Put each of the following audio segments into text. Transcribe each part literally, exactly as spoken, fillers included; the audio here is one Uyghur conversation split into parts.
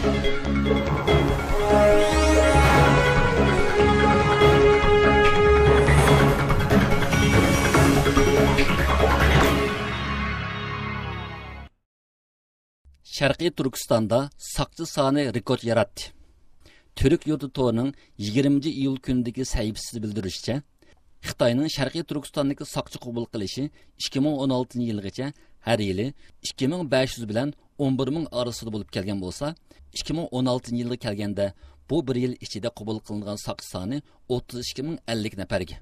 شەرقىي تۈركىستاندا ساقچى سانى رېكورت ياراتتى. تۈرك يۇرتى تورىنىڭ يىگىرمىنچى ئىيۇل كۈنىدىكى سەھىپىسىدە بىلدۈرۈشىچە، خىتاينىڭ شەرقىي تۈركىستاندىكى ساقچى قوبۇل قىلىشى ئىككى مىڭ ئون ئالتىنچى يىلغىچە ھەر يىلى ئىككى مىڭ بەش يۈز بىلەن ئون بىر مىڭ ئارىسىدا بولۇپ كەلگەن بولسا، ئىككى مىڭ ئون ئالتىنچى يىلغا كەلگەندە بۇ بىر يىل ئىچىدە قوبۇل قىلىنغان ساقچى سانى ئوتتۇز ئىككى مىڭ ئەللىك نەپەرگە،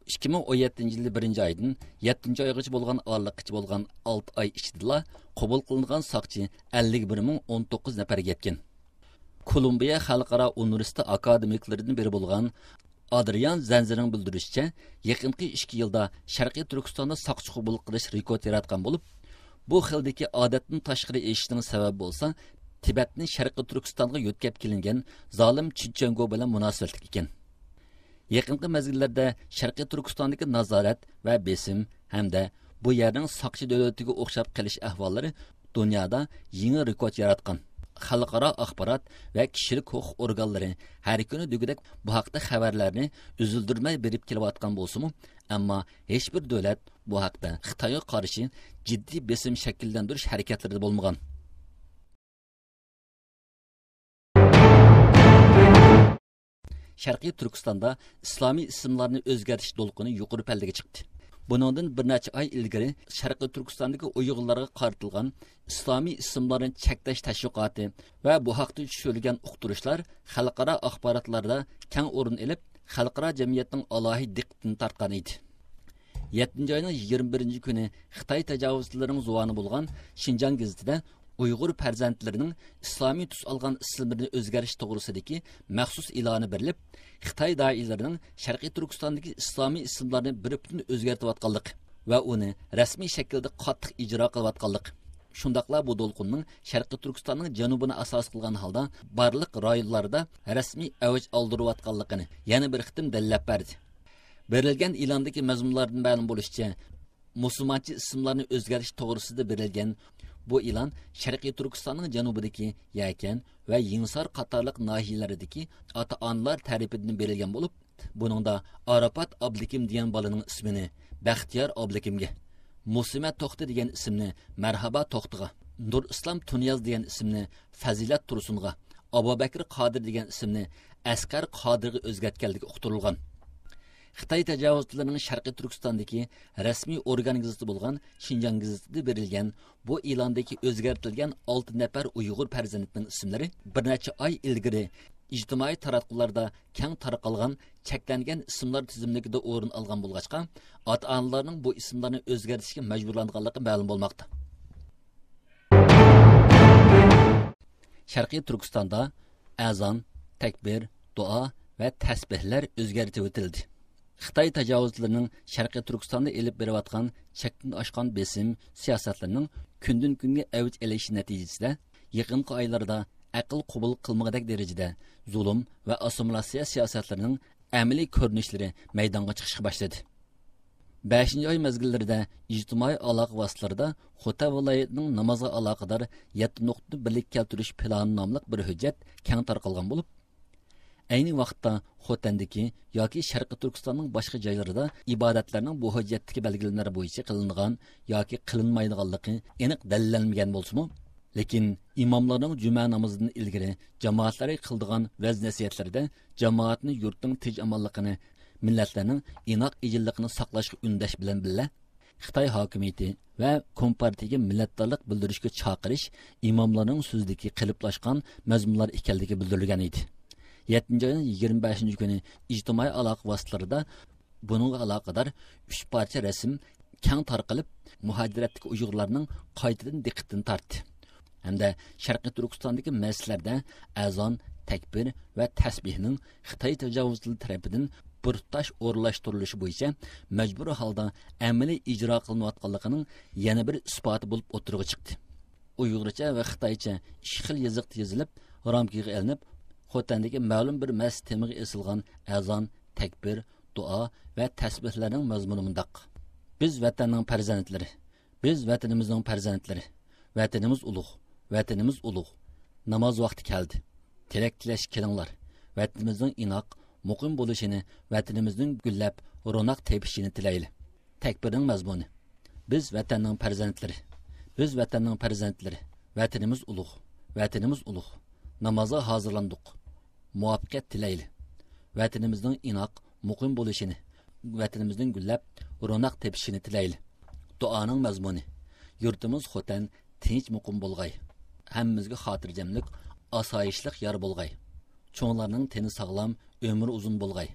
ئىككى مىڭ ئون يەتتىنچى يىلى بىرىنچى ئايدىن يەتتىنچى ئايغىچە بولغان ئارىلىققىچە بولغان ئالتە ئاي ئىچىدىلا قوبۇل قىلىنغان ساقچى ئەللىك بىر مىڭ ئون توققۇز نەپەرگە يەتكەن. كولومبىيە خەلقئارا ئۇنىۋېرسىتېتى ئاكادېمىكلىرىدىن بىرى بولغان ئادرىيان زەنزىرنىڭ بىلدۈرۈشىچە، يېقىنقى ئىككى يىلدا شەرقىي تۈركىستاندا ساقچى قوبۇل قىلىش رېكورت ياراتقان بولۇپ، بۇ خىلدىكى ئادەتتىن تاشقىرى ئېشىشنىڭ سەۋەبى بولسا، تىبەتنى شەرقىي تۈركىستانغا يۆتكەپ كېلىنگەن زالىم چىنچۈەنگو بىلەن مۇناسىۋەتلىك ئىكەن. يېقىنقى مەزگىللەردە شەرقىي تۈركىستاندىكى نازارەت ۋە بېسىم ھەمدە بۇ يەرنىڭ ساقچى دۆلىتىگە ئوخشاپ قېلىش ئەھۋاللىرى دۇنيادا يېڭى رېكورت ياراتقان. خەلقئارا ئاخبارات ۋە كىشىلىك ھوقۇق ئورگانلىرى ھەر كۈنى دېگۈدەك بۇ ھەقتە خەۋەرلەرنى ئۈزۈلدۈرمەي بېرىپ كېلىۋاتقان بولسىمۇ، ئەمما ھېچبىر دۆلەت بۇ ھەقتە خىتايغا قارشى جىددىي بېسىم شەكىللەندۈرۈش ھەرىكەتلىرىدە بولمىغان. شەرقىي تۈركىستاندا ئىسلامىي ئىسىملارنى ئۆزگەرتىش دولقۇنى يۇقىرى پەللىگە چىقتى. بۇنىڭدىن بىر نەچچە ئاي ئىلگىرى شەرقىي تۈركىستاندىكى ئۇيغۇرلارغا قارىتىلغان ئىسلامىي ئىسىملارنى چەكلەش تەشۋىقاتى ۋە بۇ ھەقتە چۈشۈرۈلگەن ئۇقتۇرۇشلار خەلقئارا ئاخباراتلاردا كەڭ ئورۇن ئېلىپ، خەلقئارا جەمئىيەتنىڭ ئالاھىدە دىققىتىنى تارتقان ئىدى. يەتتىنچى ئاينىڭ يىگىرمە بىرىنچى كۈنى خىتاي تاجاۋۇزچىلىرىنىڭ زۇۋانى بولغان شىنجاڭ گېزىتىدە ئۇيغۇر پەرزەنتلىرىنىڭ ئىسلامىي تۈس ئالغان ئىسىملىرىنى ئۆزگەرتىش توغرىسىدىكى مەخسۇس ئېلانى بېرىلىپ، خىتاي دائىيلىرىنىڭ شەرقىي تۈركىستاندىكى ئىسلامىي ئىسىملارنى بىر پۈتۈن ئۆزگەرتىۋاتقانلىقى ۋە ئۇنى رەسمىي شەكىلدە قاتتىق ئىجرا قىلىۋاتقانلىقى، شۇنداقلا بۇ دولقۇننىڭ شەرقىي تۈركىستاننىڭ جەنۇبىنى ئاساس قىلغان ھالدا بارلىق رايونلاردا رەسمىي ئەۋج ئالدۇرۇۋاتقانلىقىنى يەنە بىر قېتىم دەلىللەپ بەردى. بېرىلگەن ئېلاندىكى مەزمۇنلاردىن مەلۇم بولۇشىچە، مۇسۇلمانچە ئىسىملارنى ئۆزگەرتىش توغرىسىدا بېرىلگەن بۇ ئېلان شەرقىي تۈركىستاننىڭ جەنۇبىدىكى يەكەن ۋە يېڭىسار قاتارلىق ناھىيەلەردىكى ئاتا-ئانىلار تەرىپىدىن بېرىلگەن بولۇپ، بۇنىڭدا ئاراپات ئابلىكىم دېگەن بالىنىڭ ئىسمىنى بەختىيار ئابلىكىمگە، مۇسلىمە توختى دېگەن ئىسىمنى مەرھابا توختىغا، نۇر ئىسلام تۇنىياز دېگەن ئىسىمنى فەزىلەت تۇرسۇنغا، ئابۇبەكرى قادىر دېگەن ئىسىمنى ئەسقەر قادىرغا ئۆزگەرتكەنلىكى ئۇقتۇرۇلغان. خىتاي تاجاۋۇزچىلىرىنىڭ شەرقىي تۈركىستاندىكى رەسمىي ئورگان گېزىتى بولغان شىنجاڭ گېزىتىدە بېرىلگەن بۇ ئېلاندىكى ئۆزگەرتىلگەن ئالتە نەپەر ئۇيغۇر پەرزەنتىنىڭ ئىسىملىرى بىر نەچچە ئاي ئىلگىرى ئىجتىمائىي تاراتقۇلاردا كەڭ تارقالغان چەكلەنگەن ئىسىملار تىزىملىكىدە ئورۇن ئالغان بولغاچقا، ئاتا-ئانىلارنىڭ بۇ ئىسىملارنى ئۆزگەرتىشكە مەجبۇرلانغانلىقى مەلۇم بولماقتا. شەرقىي تۈركىستاندا ئەزان، تەكبىر، دۇئا ۋە تەسبىھلەر ئۆزگەرتىۋېتىلدى. خىتاي تاجاۋۇزچىلىرىنىڭ شەرقىي تۈركىستاندا ئېلىپ بېرىۋاتقان چەكتىن ئاشقان بېسىم سىياسەتلىرىنىڭ كۈندىن-كۈنگە ئەۋج ئېلىشى نەتىجىسىدە، يېقىنقى ئايلاردا ئەقىل قوبۇل قىلمىغۇدەك دەرىجىدە زۇلۇم ۋە ئاسسىمىلياتسىيە سىياسەتلىرىنىڭ ئەمەلىي كۆرۈنۈشلىرى مەيدانغا چىقىشقا باشلىدى. بەشىنچى ئاي مەزگىللىرىدە ئىجتىمائىي ئالاقە ۋاسىتىلىرىدا خوتەن ۋىلايىتىنىڭ نامازغا ئالاقىدار يەتتە نۇقتىنى بىرلىككە كەلتۈرۈش پىلانى ناملىق بىر ھۆججەت كەڭ تارقالغان بولۇپ، ئەينى ۋاقىتتا خوتەندىكى ياكى شەرقىي تۈركىستاننىڭ باشقا جايلىرىدا ئىبادەتلەرنىڭ بۇ ھۆججەتتىكى بەلگىلىمىلەر بويىچە قىلىنغان ياكى قىلىنمايدىغانلىقى ئېنىق دەلىللەنمىگەن بولسىمۇ، لېكىن ئىماملارنىڭ جۈمە نامىزىدىن ئىلگىرى جامائەتلەرگە قىلىدىغان ۋەز-نەسىھەتلىرىدە جامائەتنى يۇرتنىڭ تىنچ-ئامانلىقىنى، مىللەتلەرنىڭ ئىناق ئىجىنلىقىنى ساقلاشقا ئۈندەش بىلەن بىللە، خىتاي ھاكىمىيىتى ۋە كومپارتىيىگە مىننەتدارلىق بىلدۈرۈشكە چاقىرىش ئىماملارنىڭ سۆزىدىكى قېلىپلاشقان مەزمۇنلار ئىكەنلىكى بىلدۈرۈلگەن ئىدى. يەتتىنچى ئاينىڭ يىگىرمە بەشىنچى كۈنى ئىجتىمائىي ئالاقە ۋاسىتىلىرىدا بۇنىڭغا ئالاقىدار ئۈچ پارچە رەسىم كەڭ تارقىلىپ، مۇھاجىرەتتىكى ئۇيغۇرلارنىڭ قايتىدىن دىققىتىنى تارتتى. ھەمدە شەرقىي تۈركىستاندىكى مەسچىتلەردە ئەزان، تەكبىر ۋە تەسبىھنىڭ خىتاي تاجاۋۇزچىلىرى تەرىپىدىن بىر تۇتاش ئورۇنلاشتۇرۇلۇشى بويىچە مەجبۇرىي ھالدا ئەمەلىي ئىجرا قىلىنىۋاتقانلىقىنىڭ يەنە بىر ئىسپاتى بولۇپ ئوتتۇرىغا چىقتى. ئۇيغۇرچە ۋە خىتايچە ئىككى خىل يېزىقتا يېزىلىپ، رامكىغا ئېلىنىپ، خوتەندىكى مەلۇم بىر مەسچىت تېمىغا ئېسىلغان ئەزان، تەكبىر، دۇئا ۋە تەسبىھلەرنىڭ مەزمۇنى مۇنداق: بىز ۋەتەننىڭ پەرزەنتلىرى، بىز ۋەتىنىمىزنىڭ پەرزەنتلىرى، ۋەتىنىمىز ئۇلۇغ، ۋەتىنىمىز ئۇلۇغ، ناماز ۋاقتى كەلدى. تىلەك تىلەشكە كېلىڭلار. ۋەتىنىمىزنىڭ ئىناق، مۇقىم بولۇشىنى، ۋەتىنىمىزنىڭ گۈللەپ، روناق تېپىشىنى تىلەيلى. تەكبىرنىڭ مەزمۇنى: بىز ۋەتەننىڭ پەرزەنتلىرى، بىز ۋەتەننىڭ پەرزەنتلىرى، ۋەتىنىمىز ئۇلۇغ، ۋەتىنىمىز ئۇلۇغ. نامازغا ھازىرلاندۇق. مۇۋەپپەقىيەت تىلەيلى. ۋەتىنىمىزنىڭ ئىناق، مۇقىم بولۇشىنى، ۋەتىنىمىزنىڭ گۈللەپ، روناق تېپىشىنى تىلەيلى. دۇئانىڭ مەزمۇنى: يۇرتىمىز خوتەن تىنچ مۇقىم بولغاي. ھەممىمىزگە خاتىرجەملىك، ئاسايىشلىق يار بولغاي. چوڭلارنىڭ تېنى ساغلام، ئۆمرى ئۇزۇن بولغاي.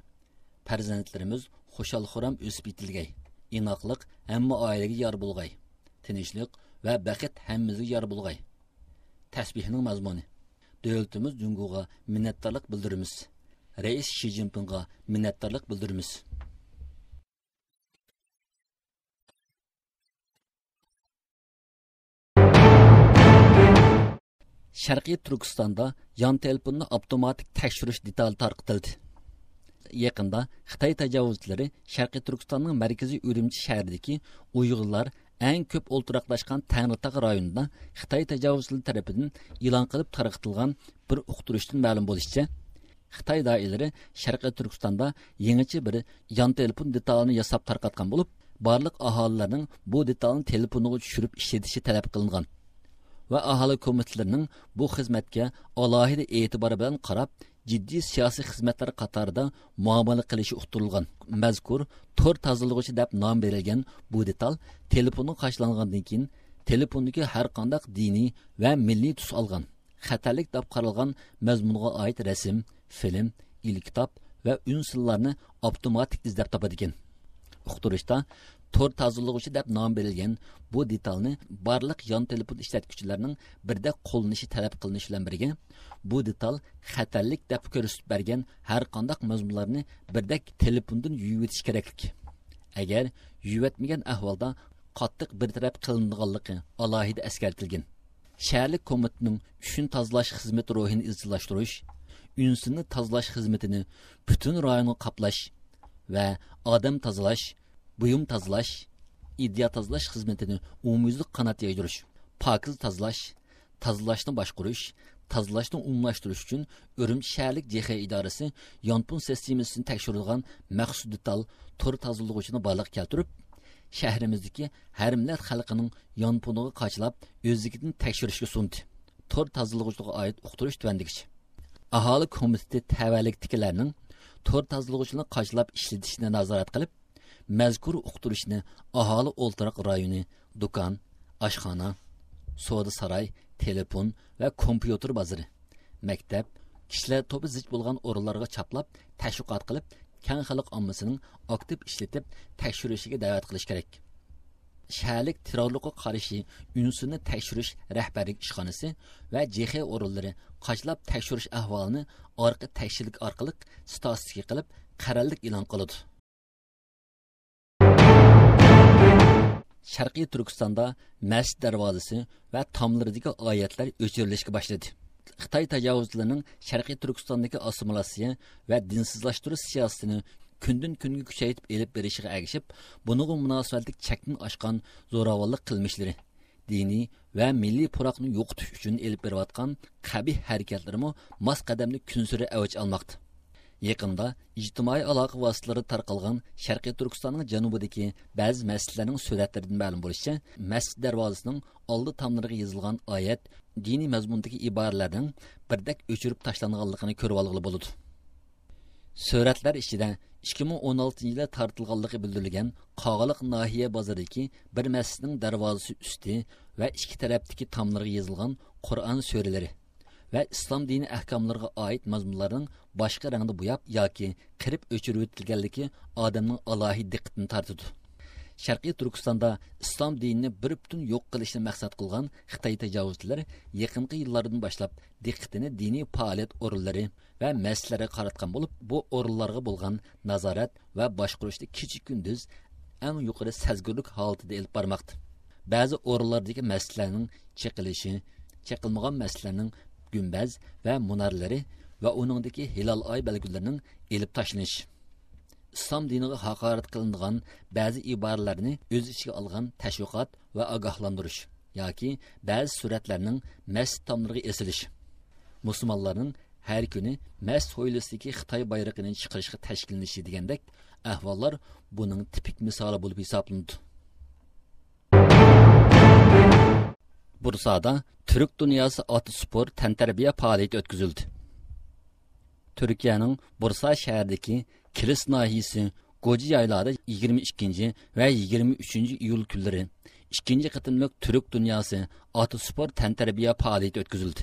پەرزەنتلىرىمىز خۇشال-خۇرام ئۆسۈپ يېتىلگەي. ئىناقلىق ھەممە ئائىلىگە يار بولغاي. تىنچلىق ۋە بەخت ھەممىمىزگە يار بولغاي. تەسبىھنىڭ مەزمۇنى: دۆلىتىمىز جۇڭگوغا مىننەتدارلىق بىلدۈرىمىز. رەئىس شى جىنپىڭغا مىننەتدارلىق بىلدۈرىمىز. شەرقىي تۈركىستاندا يان تېلېفوننى ئاپتوماتىك تەكشۈرۈش دېتالى تارقىتىلدى. يېقىندا خىتاي تاجاۋۇزچىلىرى شەرقىي تۈركىستاننىڭ مەركىزى ئۈرۈمچى شەھىرىدىكى ئۇيغۇرلار ئەڭ كۆپ ئولتۇراقلاشقان تەڭرىتاغ رايونىدا خىتاي تاجاۋۇزچىلىرى تەرىپىدىن ئېلان قىلىپ تارقىتىلغان بىر ئۇقتۇرۇشتىن مەلۇم بولۇشىچە، خىتاي دائىرىلىرى شەرقىي تۈركىستاندا يېڭىچە بىر يان تېلېفون دېتالىنى ياساپ تارقاتقان بولۇپ، بارلىق ئاھالىلەرنىڭ بۇ دېتالنى تېلېفونىغا چۈشۈرۈپ ئىشلىتىشى تەلەپ قىلىنغان ۋە ئاھالە كومىتېتلىرىنىڭ بۇ خىزمەتكە ئالاھىدە ئېتىبار بىلەن قاراپ، جىددىي سىياسىي خىزمەتلەر قاتارىدا مۇئامىلە قىلىشى ئۇقتۇرۇلغان. مەزكۇر تور تازىلىغۇچى دەپ نام بېرىلگەن بۇ دېتال تېلېفونغا قاچىلانغاندىن كېيىن، تېلېفوندىكى ھەر قانداق دىنىي ۋە مىللىي تۈس ئالغان، خەتەرلىك دەپ قارالغان مەزمۇنغا ئائىت رەسىم، فىلىم، ئېلكىتاب ۋە ئۈنسىنلارنى ئاپتوماتىك ئىزدەپ تاپىدىكەن. ئۇقتۇرۇشتا تور تازىلىغۇچى دەپ نام بېرىلگەن بۇ دېتالنى بارلىق يان تېلېفون ئىشلەتكۈچىلەرنىڭ بىردەك قوللىنىشى تەلەپ قىلىنىشى بىلەن بىرگە، بۇ دېتال خەتەرلىك دەپ كۆرسىتىپ بەرگەن ھەر قانداق مەزمۇنلارنى بىردەك تېلېفوندىن يۇيۇۋېتىش كېرەكلىك. ئەگەر يۇيۇۋەتمىگەن ئەھۋالدا قاتتىق بىر تەرەپ قىلىنىدىغانلىقى ئالاھىدە ئەسكەرتىلگەن. شەھەرلىك كومىتېتنىڭ ئۈششۈن تازىلاش خىزمىتى روھىنى ئىزچىللاشتۇرۇش، ئۈنسىننى تازىلاش خىزمىتىنى پۈتۈن رايونغا قاپلاش ۋە ئادەم تازىلاش، بۇيۇم تازىلاش، ئىدىيە تازىلاش خىزمىتىنى ئومۇميۈزلۈك قانات يايدۇرۇش، پاكىز تازىلاش، تازىلاشنى باشقۇرۇش، تازىلاشنى ئومۇملاشتۇرۇش ئۈچۈن ئۈرۈمچى شەھەرلىك جې خې ئىدارىسى يانفون سىستېمىسىنى تەكشۈرىدىغان مەخسۇس دېتال تور تازىلىغۇچىنى بارلىققا كەلتۈرۈپ، شەھىرىمىزدىكى ھەر مىللەت خەلقىنىڭ يانفونىغا قاچىلاپ، ئۆزلۈكىدىن تەكشۈرۈشكە سۇندى. تور تازىلىغۇچىغا ئائىت ئۇقتۇرۇش تۆۋەندىكىچە. ئاھالە كومىتېتى تەۋەلىكتىكىلەرنىڭ تور تازىلىغۇچىنى قاچىلاپ ئىشلىتىشىنى نازارەت قىلىپ، مەزكۇر ئۇقتۇرۇشنى ئاھالە ئولتۇراق رايونى، دۇكان، ئاشخانا، سودا ساراي، تېلېفون ۋە كومپيۇتېر بازىرى، مەكتەپ، كىشىلەر توپى زىچ بولغان ئورۇنلارغا چاپلاپ، تەشۋىقات قىلىپ، كەڭ خەلق ئاممىسىنىڭ ئاكتىپ ئىشلىتىپ، تەكشۈرۈشىگە دەۋەت قىلىش كېرەك. شەھەرلىك تېررورلۇققا قارشى ئۈنسىننى تەكشۈرۈش رەھبەرلىك ئىشخانىسى ۋە جې خې ئورۇنلىرى قاچىلاپ تەكشۈرۈش ئەھۋالىنى ئارقا تەكشىلىك ئارقىلىق ستاتىستىكا قىلىپ، قەرەللىك ئېلان قىلىدۇ. شەرقىي تۈركىستاندا مەسچىت دەرۋازىسى ۋە تاملىرىدىكى ئايەتلەر ئۆچۈرۈلۈشكە باشلىدى. خىتاي تاجاۋۇزچىلىرىنىڭ شەرقىي تۈركىستاندىكى ئاسسىمىلياتسىيە ۋە دىنسىزلاشتۇرۇش سىياسىتىنى كۈندىن كۈنگە كۈچەيتىپ ئېلىپ بېرىشىغا ئەگىشىپ، بۇنىڭغا مۇناسىۋەتلىك چەكتىن ئاشقان زوراۋانلىق قىلمىشلىرى، دىنىي ۋە مىللىي پۇراقنى يوقىتىش ئۈچۈن ئېلىپ بېرىۋاتقان قەبىھ ھەرىكەتلىرىمۇ ماس قەدەمدە كۈنسېرى ئەۋج ئالماقتا. يېقىندا ئىجتىمائىي ئالاقە ۋاسىتىلىرىدا تارقالغان شەرقىي تۈركىستاننىڭ جەنۇبىدىكى بەزى مەسچىتلەرنىڭ سۈرەتلىرىدىن مەلۇم بولۇشىچە، مەسچىت دەرۋازىسىنىڭ ئالدى تاملىرىغا يېزىلغان ئايەت، دىنىي مەزمۇندىكى ئىبارىلەرنىڭ بىردەك ئۆچۈرۈپ تاشلانغانلىقىنى كۆرۈۋالغىلى بولىدۇ. سۈرەتلەر ئىچىدە ئىككى مىڭ ئون ئالتىنچى يىلى تارتىلغانلىقى بىلدۈرۈلگەن قاغىلىق ناھىيە بازىرىدىكى بىر مەسچىتنىڭ دەرۋازىسى ئۈستى ۋە ئىككى تەرەپتىكى تاملىرىغا يېزىلغان قۇرئان سۈرىلىرى ۋە ئىسلام دىنى ئەھكاملىرىغا ئائىت مەزمۇنلارنىڭ باشقا رەڭدە بوياپ ياكى قىرىپ ئۆچۈرۈۋېتىلگەنلىكى ئادەمنىڭ ئالاھىدە دىققىتىنى تارتىدۇ. شەرقىي تۈركىستاندا ئىسلام دىنىنى بىر پۈتۈن يوق قىلىشنى مەقسەت قىلغان خىتاي تاجاۋۇزچىلىرى يېقىنقى يىللاردىن باشلاپ دىققىتىنى دىنىي پائالىيەت ئورۇنلىرى ۋە مەسچىتلەرگە قاراتقان بولۇپ، بۇ ئورۇنلارغا بولغان نازارەت ۋە باشقۇرۇشنى كېچە-كۈندۈز ئەڭ يۇقىرى سەزگۈرلۈك ھالىتىدە ئېلىپ بارماقتا. بەزى ئورۇنلاردىكى مەسچىتلەرنىڭ چېقىلىشى، چېقىلمىغان مەسچىتلەرنىڭ گۈمبەز ۋە مۇنارلىرى ۋە ئۇنىڭدىكى ھىلال ئاي بەلگىلىرىنىڭ ئېلىپ تاشلىنىشى، ئىسلام دىنىغا ھاقارەت قىلىنىدىغان بەزى ئىبارىلەرنى ئۆز ئىچىگە ئالغان تەشۋىقات ۋە ئاگاھلاندۇرۇش ياكى بەزى سۈرەتلەرنىڭ مەسچىت تاملىرىغا ئېسىلىشى، مۇسۇلمانلارنىڭ ھەر كۈنى مەسچىت ھويلىسىدىكى خىتاي بايرىقىنى چىقىرىشقا تەشكىللىنىشى دېگەندەك ئەھۋاللار بۇنىڭ تىپىك مىسالى بولۇپ ھېسابلىنىدۇ. بۇرسادا تۈرك دۇنياسى ئاتا سپورت تەنتەربىيە پائالىيىتى ئۆتكۈزۈلدى. تۈركىيەنىڭ بۇرسا شەھىرىدىكى كىلىس ناھىيىسى گوجا يايلادا يىگىرمە ئىككىنچى ۋە يىگىرمە ئۈچىنچى ئىيۇل كۈنلىرى ئىككىنچى قېتىملىق تۈرك دۇنياسى ئاتا سپورت تەنتەربىيە پائالىيىتى ئۆتكۈزۈلدى.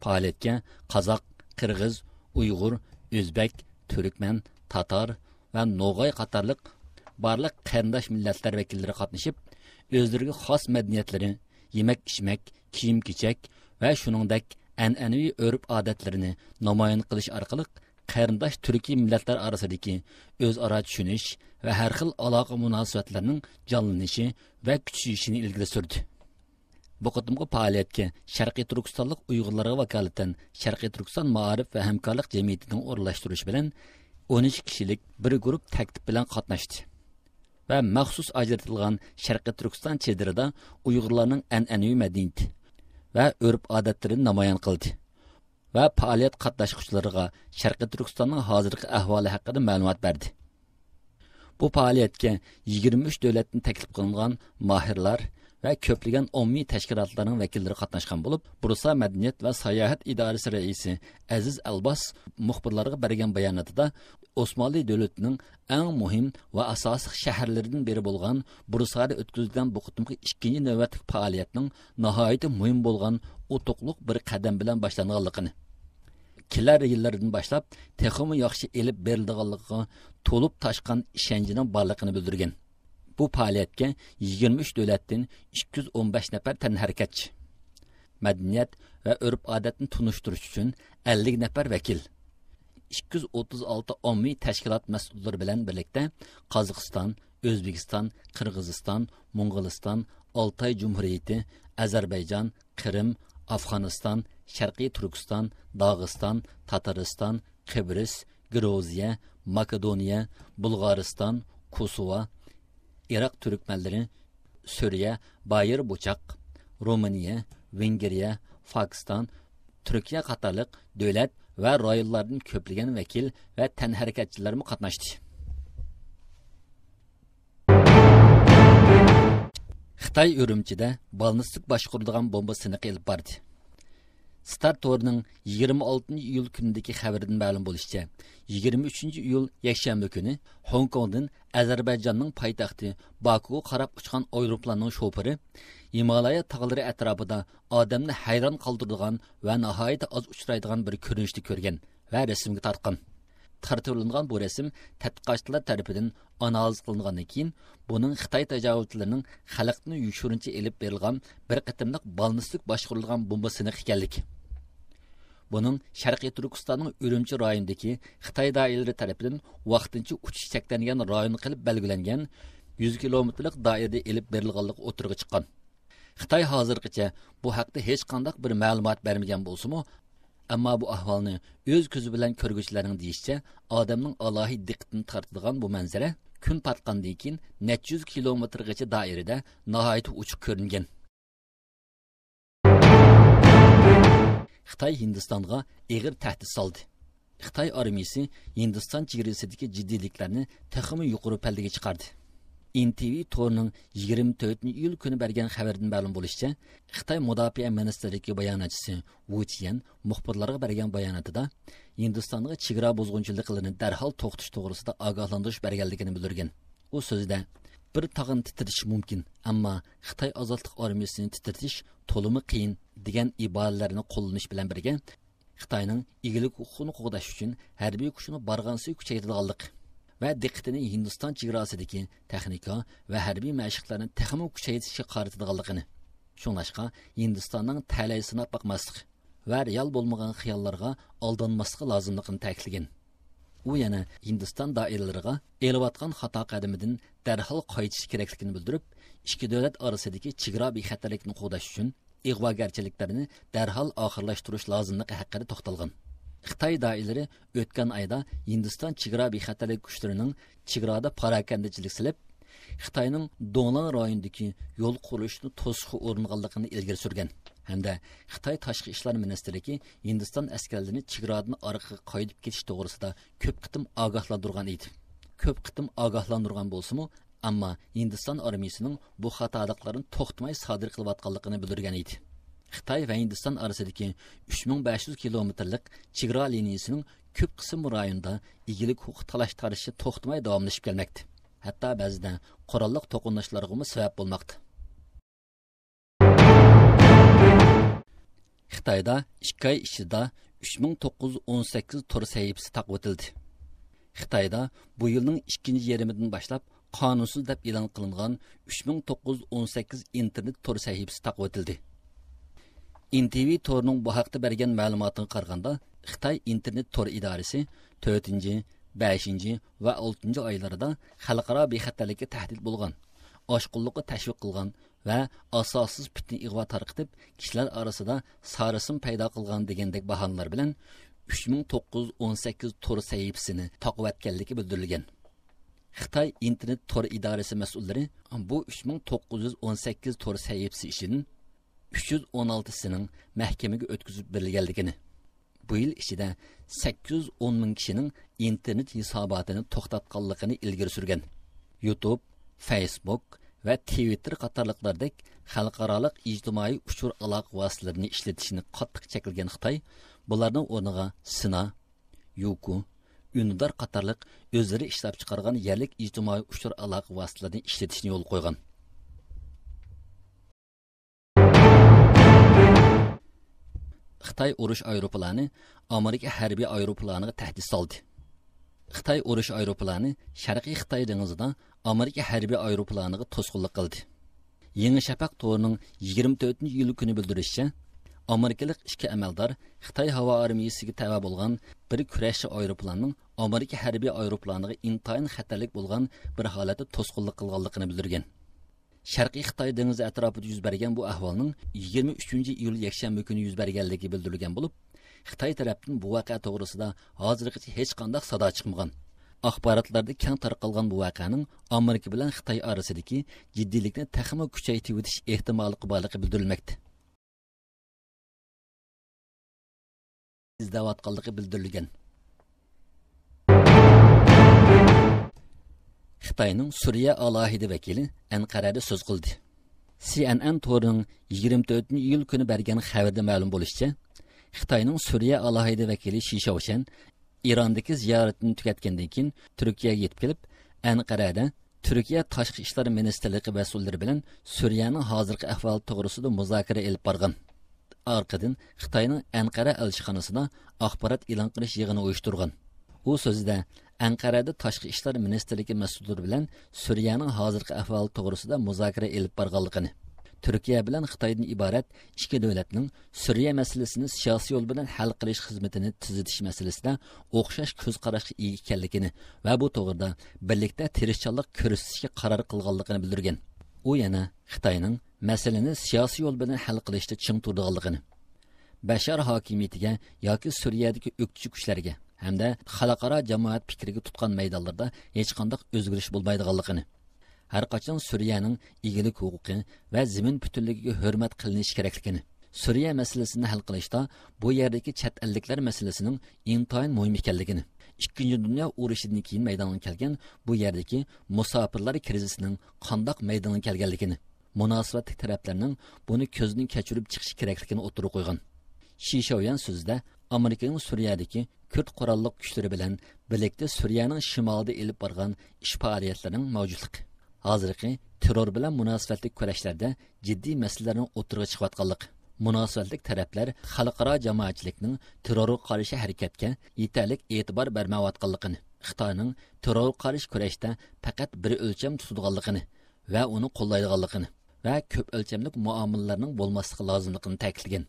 پائالىيەتكە قازاق، قىرغىز، ئۇيغۇر، ئۆزبەك، تۈركمەن، تاتار ۋە نوغاي قاتارلىق بارلىق قېرىنداش مىللەتلەر ۋەكىللىرى قاتنىشىپ، ئۆزلىرىگە خاس مەدەنىيەتلىرى، يېمەك-ئىچمەك، كىيىم-كېچەك ۋە شۇنىڭدەك ئەنئەنىۋى ئۆرپ-ئادەتلىرىنى نامايان قىلىش ئارقىلىق قېرىنداش تۈركىي مىللەتلەر ئارىسىدىكى ئۆزئارا چۈشىنىش ۋە ھەر خىل ئالاقە مۇناسىۋەتلەرنىڭ جانلىنىشى ۋە كۈچىيىشىنى ئىلگىرى سۈردى. بۇ قېتىمقى پائالىيەتكە شەرقىي تۈركىستانلىق ئۇيغۇرلارغا ۋاكالىتەن شەرقىي تۈركىستان مائارىپ ۋە ھەمكارلىق جەمئىيىتىنىڭ ئورۇنلاشتۇرۇشى بىلەن ئون ئىككى كىشىلىك بىر گۇرۇپ تەكلىپ بىلەن قاتناشتى ۋە مەخسۇس ئاجرىتىلغان شەرقىي تۈركىستان چېدىرىدا ئۇيغۇرلارنىڭ ئەنئەنىۋى مەدەنىيىتى ۋە ئۆرپ-ئادەتلىرىنى نامايان قىلدى ۋە پائالىيەت قاتناشقۇچىلىرىغا شەرقىي تۈركىستاننىڭ ھازىرقى ئەھۋالى ھەققىدە مەلۇمات بەردى. بۇ پائالىيەتكە يىگىرمە ئۈچ دۆلەتتىن تەكلىپ قىلىنغان ماھىرلار ۋە كۆپلىگەن ئومۇمىي تەشكىلاتلارنىڭ ۋەكىللىرى قاتناشقان بولۇپ، بۇرسا مەدەنىيەت ۋە ساياھەت ئىدارىسى رەئىسى ئەزىز ئەلباس مۇخبىرلارغا بەرگەن باياناتىدا، ئوسمانلى دۆلىتىنىڭ ئەڭ مۇھىم ۋە ئاساسلىق شەھەرلىرىدىن بىرى بولغان بۇرسادا ئۆتكۈزۈلگەن بۇ قېتىمقى ئىككىنچى نۆۋەتلىك پائالىيەتنىڭ ناھايىتى مۇھىم بولغان ئۇتۇقلۇق بىر قەدەم بىلەن باشلانغانلىقىنى، كېلەر يىللاردىن باشلاپ تېخىمۇ ياخشى ئېلىپ بېرىلىدىغانلىقىغا تولۇپ تاشقان ئىشەنچىنىڭ بارلىقىنى بىلدۈرگەن. بۇ پائالىيەتكە يىگىرمە ئۈچ دۆلەتتىن ئىككى يۈز ئون بەش نەپەر تەنھەرىكەتچى، مەدەنىيەت ۋە ئۆرپ-ئادەتنى تونۇشتۇرۇش ئۈچۈن ئەللىك نەپەر ۋەكىل، ئىككى يۈز ئوتتۇز ئالتە ئاممىۋى تەشكىلات مەسئۇللىرى بىلەن بىرلىكتە قازاقىستان، ئۆزبېكىستان، قىرغىزىستان، موڭغۇلىستان، ئالتاي جۇمھۇرىيىتى، ئەزەربەيجان، قىرىم، ئافغانىستان، شەرقىي تۈركىستان، داغىستان، تاتارىستان، قىبرىس، گرۇزىيە، ماكېدونىيە، بۇلغارىستان، كوسوۋو، ئىراق تۈركمەنلىرى، سۈرىيە، بايىر بۇچاق، رومىنىيە، ۋېنگرىيە، پاكىستان، تۈركىيە قاتارلىق دۆلەت ۋە رايونلاردىن كۆپلىگەن ۋەكىل ۋە تەنھەرىكەتچىلەرمۇ قاتناشتى. خىتاي ئۈرۈمچىدە بالنىستىك باشقۇرۇلىدىغان بومبا سىنىقى ئېلىپ باردى. ستار تورىنىڭ يىگىرمە ئالتىنچى ئىيۇل كۈنىدىكى خەۋىرىدىن مەلۇم بولۇشىچە، يىگىرمە ئۈچىنچى ئىيۇل يەكشەنبە كۈنى خوڭكوڭدىن ئەزەربەيجاننىڭ پايتەختى باكۇغا قاراپ ئۇچقان ئايروپىلاننىڭ شوپۇرى ھىمالايا تاغلىرى ئەتراپىدا ئادەمنى ھەيران قالدۇرىدىغان ۋە ناھايىتى ئاز ئۇچرايدىغان بىر كۆرۈنۈشنى كۆرگەن ۋە رەسىمگە تارتقان. تارتىۋېلىنغان بۇ رەسىم تەتقىقاتچىلار تەرىپىدىن ئانالىز قىلىنغاندىن كېيىن، بۇنىڭ خىتاي تاجاۋۇزچىلىرىنىڭ خەلقنى يوشۇرۇنچە ئېلىپ بېرىلغان بىر قېتىملىق بالنىستىك باشقۇرۇلغان بومبا سىنىقى ئىكەنلىكى. بۇنىڭ شەرقىي تۈركىستاننىڭ ئۈرۈمچى رايونىدىكى خىتاي دائىرىلىرى تەرىپىدىن ۋاقتىنچە ئۇچۇش چەكلەنگەن رايون قىلىپ بەلگىلەنگەن يۈز كىلومېتىرلىق دائىرىدە ئېلىپ بېرىلغانلىقى ئوتتۇرىغا چىققان. خىتاي ھازىرغىچە بۇ ھەقتە ھېچقانداق بىر مەلۇمات بەرمىگەن بولسىمۇ، ئەمما بۇ ئەھۋالنى ئۆز كۆزى بىلەن كۆرگۈچىلەرنىڭ دېيىشىچە، ئادەمنىڭ ئالاھىدە دىققىتىنى تارتىدىغان بۇ مەنزىرە كۈن پاتقاندىن كېيىن نەچچە يۈز كىلومېتىرغىچە دائىرىدە ناھايىتى ئوچۇق كۆرۈنگەن. خىتاي ھىندىستانغا ئېغىر تەھدىت سالدى. خىتاي ئارمىيىسى ھىندىستان چېگرىسىدىكى جىددىيلىكلەرنى تېخىمۇ يۇقىرى پەللىگە چىقاردى. ئېن تى ۋى تورىنىڭ يىگىرمە تۆتىنچى ئىيۇل كۈنى بەرگەن خەۋىرىدىن مەلۇم بولۇشىچە، خىتاي مۇداپىئە مىنىستىرلىكى باياناتچىسى ۋۇ چيەن مۇخبىرلارغا بەرگەن باياناتىدا، ھىندىستانغا چېگرا بۇزغۇنچىلىقلىرىنى دەرھال توختىتىش توغرىسىدا ئاگاھلاندۇرۇش بەرگەنلىكىنى بىلدۈرگەن. ئۇ سۆزىدە، بىر تاغنى تىترىتىش مۇمكىن، ئەمما خىتاي ئازادلىق ئارمىيىسىنى تىترىتىش تولىمۇ قىيىن، دېگەن ئىبارىلەرنى قوللىنىش بىلەن بىرگە، خىتاينىڭ ئىگىلىك ھوقۇقىنى قوغداش ئۈچۈن ھەربىي كۈچىنى بارغانسېرى كۈچەيتىدىغانلىقى ۋە دىققىتىنى ھىندىستان چېگراسىدىكى تېخنىكا ۋە ھەربىي مەشىقلەرنى تېخىمۇ كۈچەيتىشكە قارىتىدىغانلىقىنى، شۇڭلاشقا ھىندىستاننىڭ تەلەي سىناپ باقماسلىقى ۋە رېئال بولمىغان خىياللارغا ئالدانماسلىقى لازىملىقىنى تەكىتلىگەن. ئۇ يەنە ھىندىستان دائىرىلىرىغا ئېلىۋاتقان خاتا قەدىمىدىن دەرھال قايتىش كېرەكلىكىنى بىلدۈرۈپ، ئىككى دۆلەت ئارىسىدىكى چېگرا بىخەتەرلىكىنى قوغداش ئۈچۈن ئىغۋاگەرچىلىكلەرنى دەرھال ئاخىرلاشتۇرۇش لازىملىقى ھەققىدە توختالغان. خىتاي دائىرىلىرى ئۆتكەن ئايدا ھىندىستان چېگرا بىخەتەرلىك كۈچلىرىنىڭ چېگرادا پاراكەندىچىلىك سېلىپ، خىتاينىڭ دۇڭلېڭ رايونىدىكى يول قۇرۇلۇشىنى توسۇشقا ئۇرۇنغانلىقىنى ئىلگىرى سۈرگەن ھەمدە خىتاي تاشقى ئىشلار مىنىستىرلىكى ھىندىستان ئەسكەرلىرىنى چېگرادىن ئارقىغا قايتىپ كېتىش توغرىسىدا كۆپ قېتىم ئاگاھلاندۇرغان ئىدى. كۆپ قېتىم ئاگاھلاندۇرغان بولسىمۇ، ئەمما ھىندىستان ئارمىيىسىنىڭ بۇ خاتالىقلارنى توختىماي سادىر قىلىۋاتقانلىقىنى بىلدۈرگەن ئىدى. خىتاي ۋە ھىندىستان ئارىسىدىكى ئۈچ مىڭ بەش يۈز كىلومېتىرلىق چېگرا لىنىيىسىنىڭ كۆپ قىسىم رايونىدا ئىگىلىك ھوقۇق تالاش تارتىشى توختىماي داۋاملىشىپ كەلمەكتە. ھەتتا بەزىدە قوراللىق توقۇنۇشلارغىمۇ سەۋەب بولماقتا. خىتايدا ئىككى ئاي ئىچىدە ئۈچ مىڭ توققۇز يۈز ئون سەككىز تور سەھىپىسى تاقىۋېتىلدى. خىتايدا بۇ يىلنىڭ ئىككىنچى يېرىمىدىن باشلاپ قانۇنسىز دەپ ئېلان قىلىنغان ئۈچ مىڭ توققۇز يۈز ئون سەككىز ئىنتېرنېت تور سەھىپىسى تاقىۋېتىلدى. ئېن تى ۋى تورىنىڭ بۇ ھەقتە بەرگەن مەلۇماتىغا قارىغاندا، خىتاي ئىنتېرنېت تور ئىدارىسى تۆتىنچى، بەشىنچى ۋە ئالتىنچى ئايلىرىدا خەلقئارا بىخەتەرلىككە تەھدىت بولغان، ئاشقۇنلۇققا تەشۋىق قىلغان ۋە ئاساسسىز پىتنە ئىغۋا تارقىتىپ، كىشىلەر ئارىسىدا ساراسىم پەيدا قىلغان دېگەندەك باھانىلەر بىلەن ئۈچ مىڭ توققۇز يۈز ئون سەككىز تور سەھىپىسىنى تاقىۋەتكەنلىكى بىلدۈرۈلگەن. خىتاي ئىنتېرنېت تور ئىدارىسى مەسئۇللىرى بۇ ئۈچ مىڭ توققۇز يۈز ئون سەككىز تور سەھىپىسى ئىچىدىن ئۈچ يۈز ئون ئالتىسىنىڭ مەھكىمىگە ئۆتكۈزۈپ بېرىلگەنلىكىنى، بۇ يىل ئىچىدە سەككىز يۈز ئون مىڭ كىشىنىڭ ئىنتېرنېت ھېساباتىنى توختاتقانلىقىنى ئىلگىرى سۈرگەن. يۇتۇب، فەيسبۇك ۋە تىۋىتتېر قاتارلىقلاردەك خەلقئارالىق ئىجتىمائىي ئۇچۇر ئالاقە ۋاسىتىلىرىنى ئىشلىتىشنى قاتتىق چەكلىگەن خىتاي، بۇلارنىڭ ئورنىغا سىنا، يۇكۇ، ئۈندىدار قاتارلىق ئۆزلىرى ئىشلەپچىقارغان يەرلىك ئىجتىمائىي ئۇچۇر ئالاقە ۋاسىتىلىرىنى ئىشلىتىشنى يولغا قويغان. خىتاي ئۇرۇش ئايروپىلانى ئامېرىكا ھەربىي ئايروپىلانىغا تەھدىت سالدى. خىتاي ئۇرۇش ئايروپىلانى شەرقىي خىتاي دېڭىزىدا ئامېرىكا ھەربىي ئايروپىلانىغا توسقۇنلۇق قىلدى. يېڭى شەپەق تورىنىڭ يىگىرمە تۆتىنچى ئىيۇل كۈنى بىلدۈرۈشىچە، ئامېرىكىلىق ئىككى ئەمەلدار خىتاي ھاۋا ئارمىيىسىگە تەۋە بولغان بىر كۈرەشچى ئايروپىلاننىڭ ئامېرىكا ھەربىي ئايروپىلانىغا ئىنتايىن خەتەرلىك بولغان بىر ھالەتتە توسقۇنلۇق قىلغانلىقىنى بىلدۈرگەن. شەرقىي خىتاي دېڭىزى ئەتراپىدا يۈز بەرگەن بۇ ئەھۋالنىڭ يىگىرمە ئۈچىنچى ئىيۇل يەكشەنبە كۈنى يۈز بەرگەنلىكى بىلدۈرۈلگەن بولۇپ، خىتاي تەرەپتىن بۇ ۋەقە توغرىسىدا ھازىرغىچە ھېچقانداق سادا چىقمىغان. ئاخباراتلاردا كەڭ تارقالغان بۇ ۋەقەنىڭ ئامېرىكا بىلەن خىتاي ئارىسىدىكى جىددىيلىكنى تېخىمۇ كۈچەيتىۋېتىش ئېھتىماللىقى بارلىقى بىلدۈرۈلمەكتە. ئىزدەۋاتقانلىقى بىلدۈرۈلگەن. خىتاينىڭ سۈرىيە ئالاھىدە ۋەكىلى ئەنقەرەدە سۆز قىلدى. سى ئەن ئەن تورىنىڭ يىگىرمە تۆتىنچى ئىيۇل كۈنى بەرگەن خەۋىرىدە مەلۇم بولۇشىچە، خىتاينىڭ سۈرىيە ئالاھىدە ۋەكىلى شى شياۋشەن ئىراندىكى زىيارىتىنى تۈگەتكەندىن كېيىن تۈركىيەگە يېتىپ كېلىپ، ئەنقەرەدە تۈركىيە تاشقى ئىشلار مىنىستىرلىقى مەسئۇللىرى بىلەن سۈرىيەنىڭ ھازىرقى ئەھۋالى توغرىسىدا مۇزاكىرە ئېلىپ بارغان. ئارقىدىن خىتاينىڭ ئەنقەرە ئەلچىخانىسىدا ئاخبارات ئېلان قىلىش يىغىنى ئۇيۇشتۇرغان. ئۇ سۆزىدە ئەنقەرەدە تاشقى ئىشلار مىنىستىرلىكى مەسئۇللىرى بىلەن سۈرىيەنىڭ ھازىرقى ئەھۋالى توغرىسىدا مۇزاكىرە ئېلىپ بارغانلىقىنى، تۈركىيە بىلەن خىتايدىن ئىبارەت ئىككى دۆلەتنىڭ سۈرىيە مەسىلىسىنى سىياسىي يول بىلەن ھەل قىلىش خىزمىتىنى تېزلىتىش مەسىلىسىدە ئوخشاش كۆز قاراشقا ئىگە ئىكەنلىكىنى ۋە بۇ توغرىدا بىرلىكتە تىرىشچانلىق كۆرسىتىشكە قارار قىلغانلىقىنى بىلدۈرگەن. ئۇ يەنە خىتاينىڭ مەسىلىنى سىياسىي يول بىلەن ھەل قىلىشتا چىڭ تۇرىدىغانلىقىنى، بەشار ھاكىمىيىتىگە ياكى سۈرىيەدىكى ئۆكتىچى كۈچلەرگە ھەمدە خەلقئارا جامائەت پىكرىگە تۇتقان مەيدانلىرىدا ھېچقانداق ئۆزگىرىش بولمايدىغانلىقىنى، ھەرقاچان سۈرىيەنىڭ ئىگىلىك ھوقۇقى ۋە زېمىن پۈتۈنلۈكىگە ھۆرمەت قىلىنىشى كېرەكلىكىنى، سۈرىيە مەسىلىسىنى ھەل قىلىشتا بۇ يەردىكى چەت ئەللىكلەر مەسىلىسىنىڭ ئىنتايىن مۇھىم ئىكەنلىكىنى، ئىككىنچى دۇنيا ئۇرۇشىدىن كېيىن مەيدانغا كەلگەن بۇ يەردىكى مۇساپىرلار كىرىزىسىنىڭ قانداق مەيدانغا كەلگەنلىكىنى، مۇناسىۋەتلىك تەرەپلەرنىڭ بۇنى كۆزدىن كەچۈرۈپ چىقىشى كېرەكلىكىنى ئوتتۇرىغا قويغان. شى شياۋيۈەن سۆزىدە ئامېرىكىنىڭ سۈرىيەدىكى كۈرد قوراللىق كۈچلىرى بىلەن بىرلىكتە سۈرىيەنىڭ شىمالىدا ئېلىپ بارغان ئىش پائالىيەتلىرىنىڭ مەۋجۇتلۇقى، ھازىرقى تېررور بىلەن مۇناسىۋەتلىك كۈرەشلەردە جىددىي مەسىلىلەرنىڭ ئوتتۇرىغا چىقىۋاتقانلىقى، مۇناسىۋەتلىك تەرەپلەر خەلقئارا جامائەتچىلىكنىڭ تېررورغا قارشى ھەرىكەتكە يېتەرلىك ئېتىبار بەرمەيۋاتقانلىقىنى، خىتاينىڭ تېررورغا قارشى كۈرەشتە پەقەت بىر ئۆلچەم تۇتىدىغانلىقىنى ۋە ئۇنى قوللايدىغانلىقىنى ۋە كۆپ ئۆلچەملىك مۇئامىلىلەرنىڭ بولماسلىقى لازىملىقىنى تەكىتلىگەن.